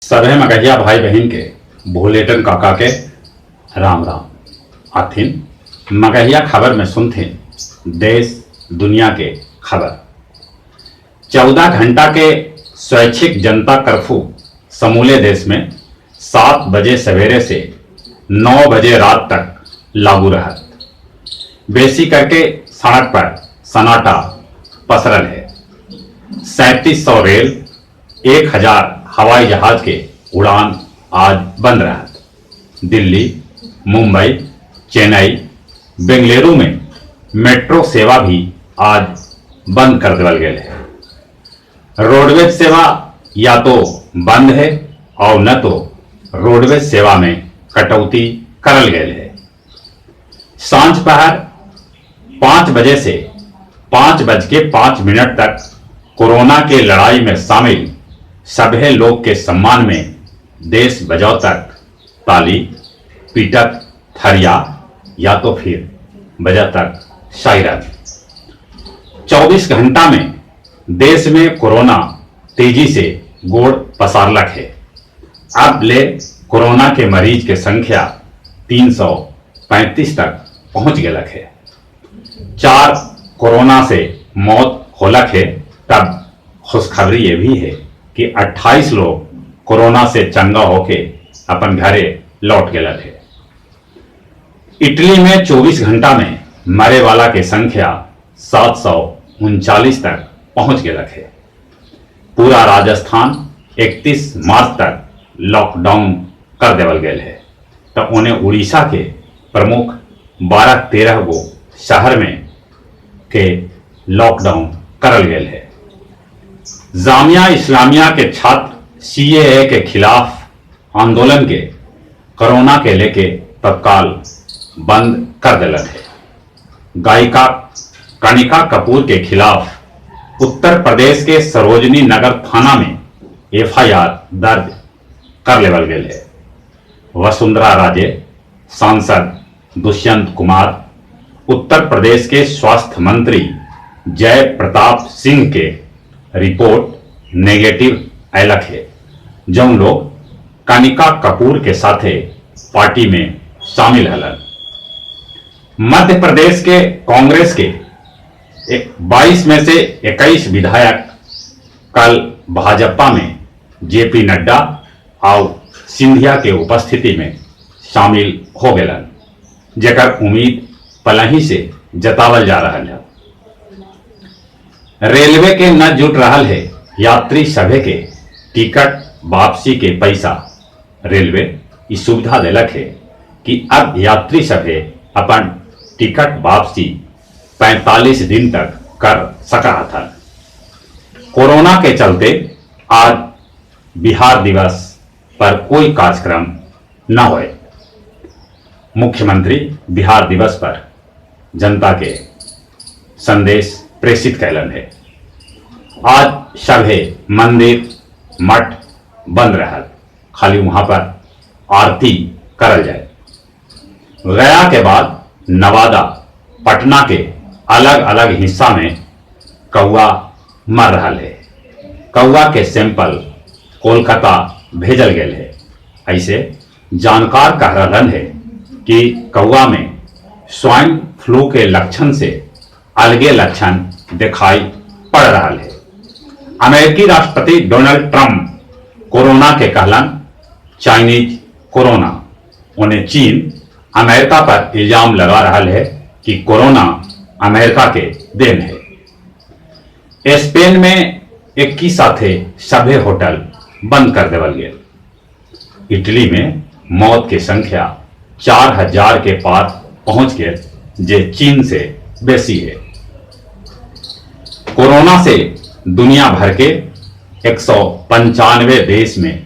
सभे मगहिया भाई बहिन के भोलेटन काका के राम राम। आथिन मगहिया खबर में सुनथिन देश दुनिया के खबर। 14 घंटा के स्वैच्छिक जनता कर्फ्यू समूले देश में 7 बजे सवेरे से 9 बजे रात तक लागू रहत। बेसी करके सड़क पर सन्नाटा पसरल है। 3700 रेल, 1000 हवाई जहाज के उड़ान आज बंद रहत। दिल्ली, मुंबई, चेन्नई, बेंगलुरु में मेट्रो सेवा भी आज बंद कर देवल गए है। रोडवेज सेवा या तो बंद है और न तो रोडवेज सेवा में कटौती करल गए है। सांझ पहर 5 बजे से 5:05 तक कोरोना के लड़ाई में शामिल सभे लोग के सम्मान में देश बजाव तक ताली पीटत थरिया या तो फिर बजा तक सायरन। 24 घंटा में देश में कोरोना तेजी से गोड़ पसारलक है। अब ले कोरोना के मरीज के संख्या 335 तक पहुंच गलक है। 4 कोरोना से मौत होलक है। तब खुशखबरी ये भी है कि 28 लोग कोरोना से चंगा होके अपन घरे लौट गए है। इटली में 24 घंटा में मरे वाला के संख्या 739 तक पहुंच गए है। पूरा राजस्थान 31 मार्च तक लॉकडाउन कर देवल गए है। तो उन्हें उड़ीसा के प्रमुख 12-13 गो शहर में के लॉकडाउन करल गए है। जामिया इस्लामिया के छात्र सीएए के खिलाफ आंदोलन के कोरोना के लेके तत्काल बंद कर दिलक है। गायिका कनिका कपूर के खिलाफ उत्तर प्रदेश के सरोजनी नगर थाना में एफआईआर दर्ज कर लेवल गए है। वसुंधरा राजे, सांसद दुष्यंत कुमार, उत्तर प्रदेश के स्वास्थ्य मंत्री जय प्रताप सिंह के रिपोर्ट नेगेटिव ऐलक है। जौन लोग कनिका कपूर के साथे पार्टी में शामिल हलन। मध्य प्रदेश के कांग्रेस के 22 में से 21 विधायक कल भाजपा में जेपी नड्डा और सिंधिया के उपस्थिति में शामिल हो गए, जेकर उम्मीद पलही से जतावल जा रहा है। रेलवे के न जुट रहा है यात्री सभे के टिकट वापसी के पैसा। रेलवे ई सुविधा दिलक है कि अब यात्री सभे अपन टिकट वापसी 45 दिन तक कर सका था। कोरोना के चलते आज बिहार दिवस पर कोई कार्यक्रम न होए। मुख्यमंत्री बिहार दिवस पर जनता के संदेश प्रेषित कैलन है। आज सभे मंदिर मठ बंद रहल, खाली वहां पर आरती करल जाए। गया के बाद नवादा, पटना के अलग अलग हिस्सा में कौआ मर रहा है। कौआ के सैंपल कोलकाता भेजल गए है। ऐसे जानकार कह रहा है कि कौआ में स्वाइन फ्लू के लक्षण से अलगे लक्षण दिखाई पड़ रहा है। अमेरिकी राष्ट्रपति डोनाल्ड ट्रंप कोरोना के कहलन चाइनीज कोरोना। उन्हें चीन अमेरिका पर इल्जाम लगा रहा है कि कोरोना अमेरिका के then है। स्पेन में 21 साथे सभे होटल बंद कर देवल गए। इटली में मौत की संख्या 4000 के पार पहुंच गए, जे चीन से बेसी है। कोरोना से दुनिया भर के 195 देश में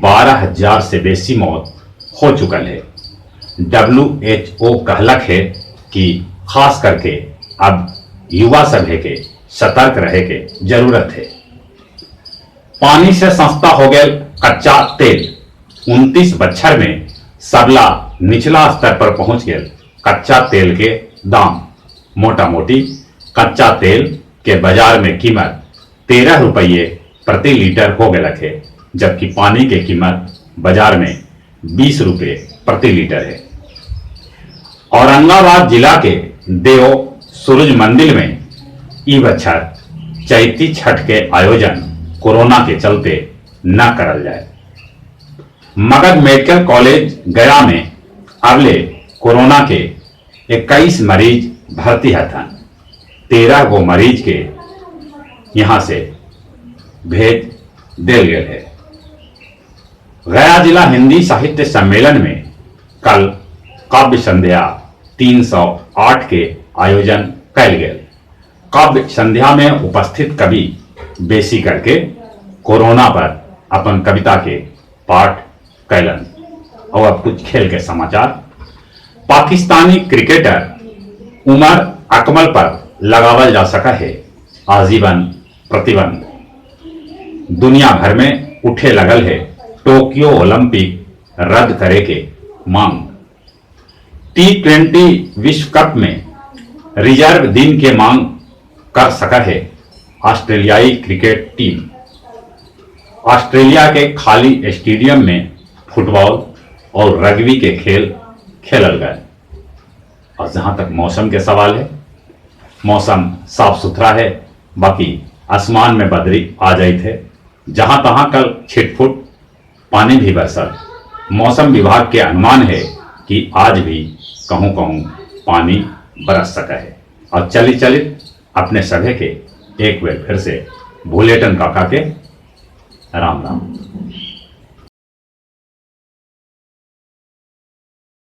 12,000 से बेसी मौत हो चुकल है। WHO कहलक है कि खास करके अब युवा सभे के सतर्क रहे के जरूरत है। पानी से सस्ता हो गया कच्चा तेल। 29 बच्छर में सबला निचला स्तर पर पहुंच गए कच्चा तेल के दाम। मोटा मोटी कच्चा तेल के बाजार में कीमत 13 रुपये प्रति लीटर हो गए है। जबकि पानी के कीमत बाजार में 20 रुपये प्रति लीटर है। औरंगाबाद जिला के देव सूरज मंदिर में ई बछर चैती छठ के आयोजन कोरोना के चलते न करल जाए। मगध मेडिकल कॉलेज गया में अबले कोरोना के 21 मरीज भर्ती हथन। 13 गो मरीज के यहां से भेज दिल गए है। गया जिला हिंदी साहित्य सम्मेलन में कल काव्य संध्या 308 के आयोजन कैल गए। काव्य संध्या में उपस्थित कवि बेसी करके कोरोना पर अपन कविता के पाठ कैलन। और अब कुछ खेल के समाचार। पाकिस्तानी क्रिकेटर उमर अकमल पर लगावल जा सका है आजीवन प्रतिबंध। दुनिया भर में उठे लगल है टोक्यो ओलंपिक रद्द करे के मांग। T20 विश्व कप में रिजर्व दिन के मांग कर सका है ऑस्ट्रेलियाई क्रिकेट टीम। ऑस्ट्रेलिया के खाली स्टेडियम में फुटबॉल और रग्बी के खेल खेलल गए। और जहां तक मौसम के सवाल है, मौसम साफ सुथरा है, बाकी आसमान में बदरी आ जाई थे, जहां तहां कल छिटफुट पानी भी बरसल। मौसम विभाग के अनुमान है कि आज भी कहूं कहूं पानी बरस सका है। और चली चली अपने सभे के एक बार फिर से भूलेटन काका के राम राम।